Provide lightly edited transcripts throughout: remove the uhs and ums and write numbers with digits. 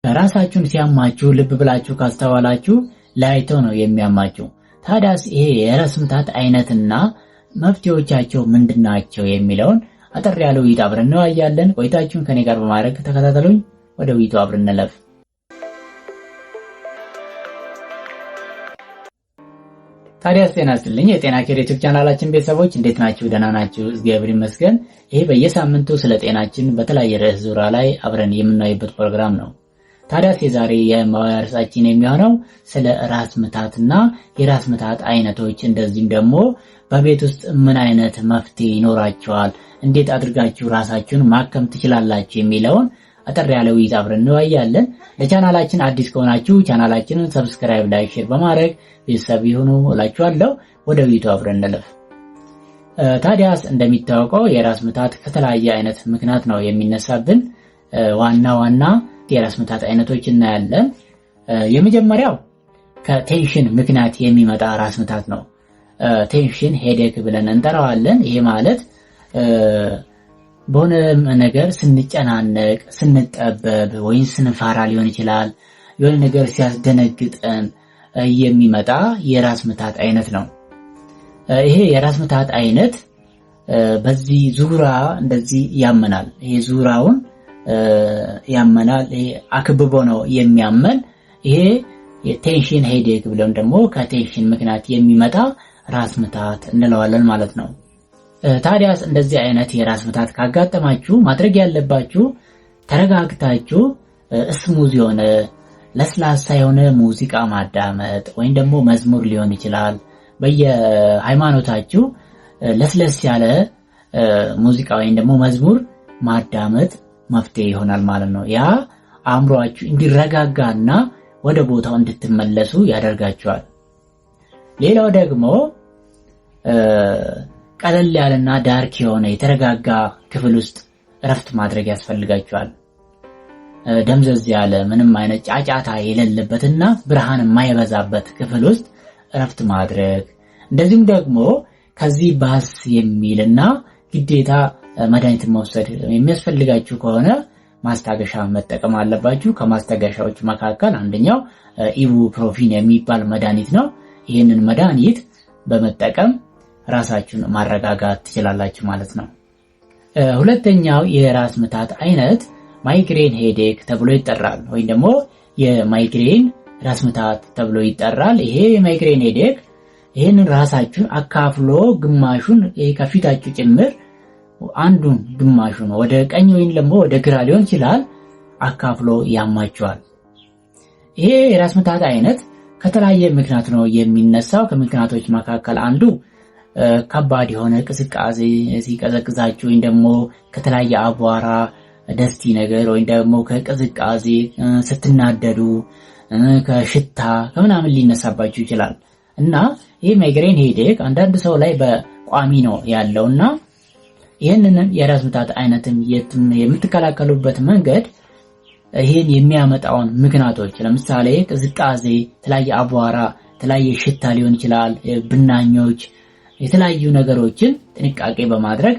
ራሳችሁን ሲያማችሁ ልብ ብላችሁ ካስተዋላችሁ ላይቶ ነው የሚያማችሁ። ታዲያስ ይሄ የራስ ምታት አይነትና መፍትሄዎቻቸው ምንድናቸው የሚለውን አጠር ያለ ውይይት አብረን እንወያያለን። ቆይታችሁን ከኔ ጋር በማድረግ ተከታተሉኝ። ወደ ውይይቱ አብረን እንለፍ። ታዲያስ ጤና ይስጥልኝ የጤና ኬር ዩቲዩብ ቻናላችን ቤተሰቦች እንዴት ናችሁ? ደህና ናችሁ? እግዚአብሔር ይመስገን። ይሄ በየሳምንቱ ስለ ጤናችን በተለያየ ርዕስ ዙሪያ ላይ አብረን የምናይበት ፕሮግራም ነው። ታዲያስ የዛሬ የመወያያ ርዕሳችን የሚሆነው ስለ ራስ ምታትና የራስ ምታት አይነቶች እንደዚህም ደግሞ በቤት ውስጥ ምን አይነት መፍትሄ ይኖራቸዋል፣ እንዴት አድርጋችሁ ራሳችሁን ማከም ትችላላችሁ የሚለውን አጠር ያለ ውይይት አብረን እንወያያለን። ለቻናላችን አዲስ ከሆናችሁ ቻናላችንን subscribe፣ like፣ share በማድረግ ቤተሰብ ይሁኑ እላችኋለሁ። ወደ ውይይቱ አብረን እንለፍ። ታዲያስ እንደሚታወቀው የራስ ምታት ከተለያየ አይነት ምክንያት ነው የሚነሳብን። ዋና ዋና የራስ ምታት አይነቶች እናያለን። የመጀመሪያው ከ tension ምክንያት የሚመጣ ራስ ምታት ነው። Tension headache ብለን እንጠራዋለን። ይሄ ማለት በሆነ ነገር ስንጨናነቅ፣ ስንጠበብ ወይም ስንፈራ ሊሆን ይችላል። የሆነ ነገር ሲያስደነግጠን የሚመጣ የራስ ምታት አይነት ነው። ይሄ የራስ ምታት አይነት በዚህ ዙሪያ እንደዚህ ያመናል። ይሄ ዙሪያውን ያመናል። ይሄ አክብቦ ነው የሚያመን። ይሄ የ tension headache ብለን ደግሞ ከ tension ምክንያት የሚመጣ ራስ ምታት እንለዋለን ማለት ነው። ታዲያስ እንደዚህ አይነት የራስ ምታት ካጋጠማችሁ ማድረግ ያለባችሁ ተረጋግታችሁ smooth የሆነ ለስላሳ የሆነ ሙዚቃ ማዳመጥ ወይም ደግሞ መዝሙር ሊሆን ይችላል። በየሃይማኖታችሁ ለስለስ ያለ ሙዚቃ ወይም ደግሞ መዝሙር ማዳመጥ መፍትሄ ይሆናል ማለት ነው። ያ አእምሯችሁ እንዲረጋጋና ወደ ቦታው እንድትመለሱ ያደርጋችኋል። ሌላው ደግሞ ቀለል ያለና dark የሆነ የተረጋጋ ክፍል ውስጥ እረፍት ማድረግ ያስፈልጋችኋል። ደምዘዝ ያለ ምንም አይነት ጫጫታ የሌለበትና ብርሃን የማይበዛበት ክፍል ውስጥ እረፍት ማድረግ፣ እንደዚሁም ደግሞ ከዚህ ባስ የሚልና ግዴታ መድኃኒት መውሰድ የሚያስፈልጋችሁ ከሆነ ማስታገሻ መጠቀም አለባችሁ። ከማስታገሻዎች መካከል አንደኛው ibuprofen የሚባል መድኃኒት ነው። ይህንን መድኃኒት በመጠቀም ራሳችሁን ማረጋጋት ትችላላችሁ ማለት ነው። ሁለተኛው የራስ ምታት አይነት migraine headache ተብሎ ይጠራል፣ ወይም ደግሞ የማይግሬን ራስ ምታት ተብሎ ይጠራል። ይሄ የ migraine headache ይህንን ራሳችሁን አካፍሎ ግማሹን ከፊታችሁ ጭምር አንዱን ግማሹን ወደ ቀኝ ወይም ደግሞ ወደ ግራ ሊሆን ይችላል አካፍሎ ያማችኋል። ይሄ የራስ ምታት አይነት ከተለያየ ምክንያት ነው የሚነሳው። ከምክንያቶች መካከል አንዱ ከባድ የሆነ ቅዝቃዜ ሲቀዘቅዛችሁ ወይም ደግሞ ከተለያየ አቧራ ደስቲ ነገር ወይም ደግሞ ከቅዝቃዜ ስትናደዱ፣ ከሽታ ከምናምን ሊነሳባችሁ ይችላል። እና ይህ migraine headache አንዳንድ ሰው ላይ በቋሚ ነው ያለውና ይህንን የራስ ምታት አይነትም የምትከላከሉበት መንገድ ይህን የሚያመጣውን ምክንያቶች ለምሳሌ ቅዝቃዜ፣ የተለያየ አቧራ፣ የተለያየ ሽታ ሊሆን ይችላል፣ ብናኞች፣ የተለያዩ ነገሮችን ጥንቃቄ በማድረግ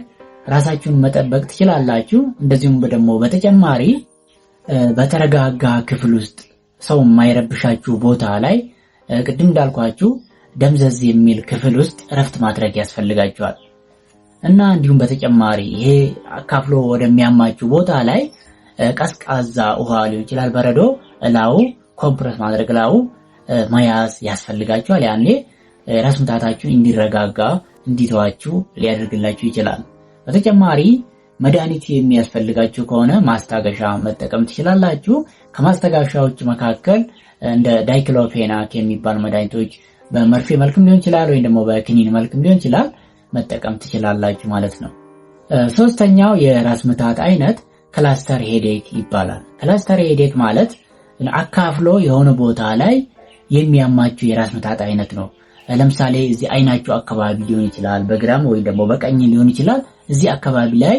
ራሳችሁን መጠበቅ ትችላላችሁ። እንደዚሁም ደግሞ በተጨማሪ በተረጋጋ ክፍል ውስጥ ሰው የማይረብሻችሁ ቦታ ላይ ቅድም እንዳልኳችሁ ደምዘዝ የሚል ክፍል ውስጥ እረፍት ማድረግ ያስፈልጋችኋል። እና እንዲሁም በተጨማሪ ይሄ አካፍሎ ወደሚያማችሁ ቦታ ላይ ቀዝቃዛ ውሃ ሊሆን ይችላል፣ በረዶ እላው compress ማድረግ እላው መያዝ ያስፈልጋችኋል። ያኔ ራስ ምታታችሁ እንዲረጋጋ እንዲተዋችሁ ሊያደርግላችሁ ይችላል። በተጨማሪ መድኃኒት የሚያስፈልጋችሁ ከሆነ ማስታገሻ መጠቀም ትችላላችሁ። ከማስታገሻዎች መካከል እንደ diclofenac የሚባሉ መድኃኒቶች በመርፌ መልክም ሊሆን ይችላል ወይም ደግሞ በክኒን መልክም ሊሆን ይችላል መጠቀም ትችላላችሁ ማለት ነው። ሶስተኛው የራስ ምታት አይነት cluster headache ይባላል። Cluster headache ማለት አካፍሎ የሆነ ቦታ ላይ የሚያማችሁ የራስ ምታት አይነት ነው። ለምሳሌ እዚህ አይናችሁ አካባቢ ሊሆን ይችላል፣ በግራም ወይም ደግሞ በቀኝ ሊሆን ይችላል። እዚህ አካባቢ ላይ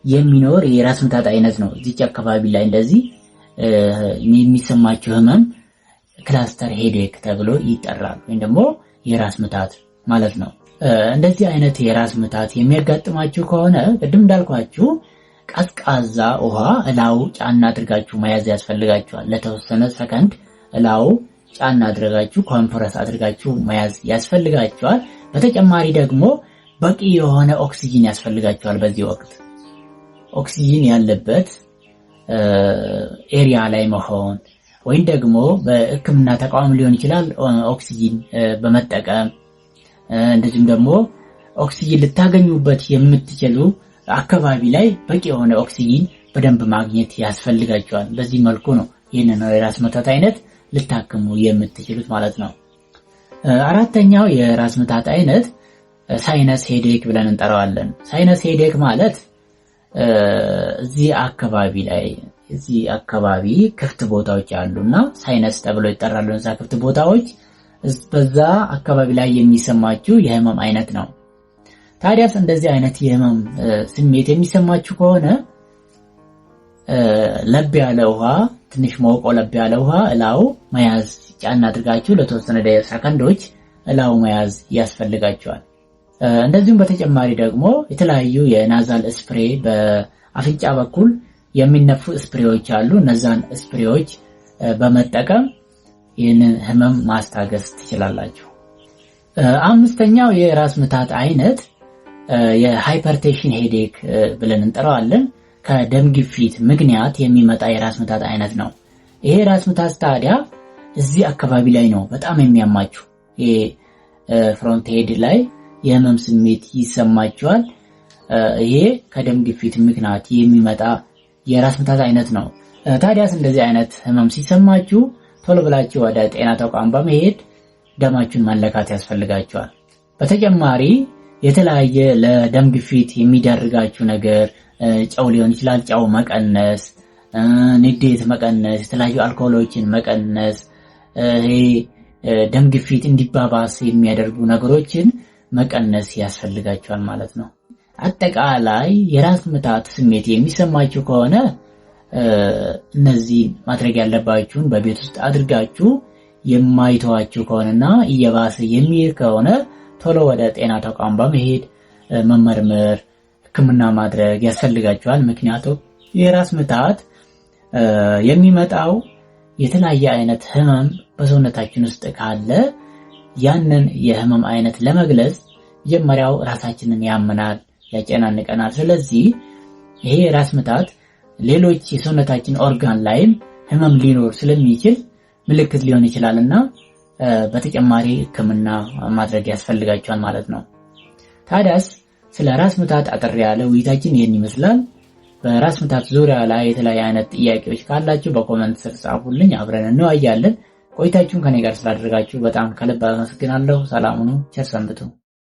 የሚኖር የራስ ምታት አይነት ነው። እዚች አካባቢ ላይ እንደዚህ የሚሰማችሁ ህመም cluster headache ተብሎ ይጠራል፣ ወይም ደግሞ የራስ ምታት ማለት ነው። እንደዚህ አይነት የራስ ምታት የሚያጋጥማችሁ ከሆነ ቅድም እንዳልኳችሁ ቀዝቃዛ ውሃ እላዩ ጫና አድርጋችሁ መያዝ ያስፈልጋችኋል። ለተወሰነ ሰከንድ እላዩ ጫና አድርጋችሁ compress አድርጋችሁ መያዝ ያስፈልጋችኋል። በተጨማሪ ደግሞ በቂ የሆነ ኦክሲጂን ያስፈልጋችኋል። በዚህ ወቅት ኦክሲጂን ያለበት area ላይ መሆን ወይም ደግሞ በሕክምና ተቋም ሊሆን ይችላል፣ ኦክሲጂን በመጠቀም፣ እንደዚሁም ደግሞ ኦክሲጂን ልታገኙበት የምትችሉ አካባቢ ላይ በቂ የሆነ ኦክሲጂን በደንብ ማግኘት ያስፈልጋችኋል። በዚህ መልኩ ነው ይህንን የራስ ምታት አይነት ልታክሙ የምትችሉት ማለት ነው። አራተኛው የራስ ምታት አይነት sinus headache ብለን እንጠራዋለን። Sinus headache ማለት እዚህ አካባቢ ክፍት ቦታዎች አሉና sinus ተብሎ ይጠራሉ። እነዛ ክፍት ቦታዎች በዛ አካባቢ ላይ የሚሰማችሁ የህመም አይነት ነው። ታዲያስ እንደዚህ አይነት የህመም ስሜት የሚሰማችሁ ከሆነ ለብ ያለ ውሃ፣ ትንሽ ሞቆ ለብ ያለ ውሃ እላዩ መያዝ፣ ጫና አድርጋችሁ ለተወሰነ ሰከንዶች እላዩ መያዝ ያስፈልጋችኋል። እንደዚሁም በተጨማሪ ደግሞ የተለያዩ የ nasal spray፣ በአፍንጫ በኩል የሚነፉ spray ዎች አሉ። እነዛን spray ዎች በመጠቀም ይህንን ህመም ማስታገስ ትችላላችሁ። አምስተኛው የራስ ምታት አይነት የ hypertension headache ብለን እንጠራዋለን። ከደም ግፊት ምክንያት የሚመጣ የራስ ምታት አይነት ነው። ይሄ የራስ ምታት ታዲያ እዚህ አካባቢ ላይ ነው በጣም የሚያማችሁ። ይሄ front head ላይ የህመም ስሜት ይሰማችኋል። ይሄ ከደም ግፊት ምክንያት የሚመጣ የራስ ምታት አይነት ነው። ታዲያስ እንደዚህ አይነት ህመም ሲሰማችሁ ቶሎ ብላችሁ ወደ ጤና ተቋም በመሄድ ደማችሁን መለካት ያስፈልጋችኋል። በተጨማሪ የተለያየ ለደም ግፊት የሚዳርጋችሁ ነገር፣ ጨው ሊሆን ይችላል። ጨው መቀነስ፣ ንዴት መቀነስ፣ የተለያዩ አልኮሎችን መቀነስ፣ ይሄ ደም ግፊት እንዲባባስ የሚያደርጉ ነገሮችን መቀነስ ያስፈልጋችኋል ማለት ነው። አጠቃላይ የራስ ምታት ስሜት የሚሰማችሁ ከሆነ እነዚህ ማድረግ ያለባችሁን በቤት ውስጥ አድርጋችሁ የማይተዋችሁ ከሆነና እየባሰ የሚሄድ ከሆነ ቶሎ ወደ ጤና ተቋም በመሄድ መመርመር፣ ሕክምና ማድረግ ያስፈልጋችኋል። ምክንያቱም የራስ ምታት የሚመጣው የተለያየ አይነት ህመም በሰውነታችን ውስጥ ካለ ያንን የህመም አይነት ለመግለጽ መጀመሪያው ራሳችንን ያመናል፣ ያጨናንቀናል። ስለዚህ ይሄ የራስ ምታት ሌሎች የሰውነታችን ኦርጋን ላይም ህመም ሊኖር ስለሚችል ምልክት ሊሆን ይችላል እና በተጨማሪ ሕክምና ማድረግ ያስፈልጋችኋል ማለት ነው። ታዲያስ ስለ ራስ ምታት አጠር ያለ ውይይታችን ይህን ይመስላል። በራስ ምታት ዙሪያ ላይ የተለያየ አይነት ጥያቄዎች ካላችሁ በ comment ስር ጻፉልኝ፣ አብረን እንወያያለን። ቆይታችሁን ከኔ ጋር ስላደረጋችሁ በጣም ከልብ አመሰግናለሁ። ሰላም ሁኑ። ቸር ሰንብቱ።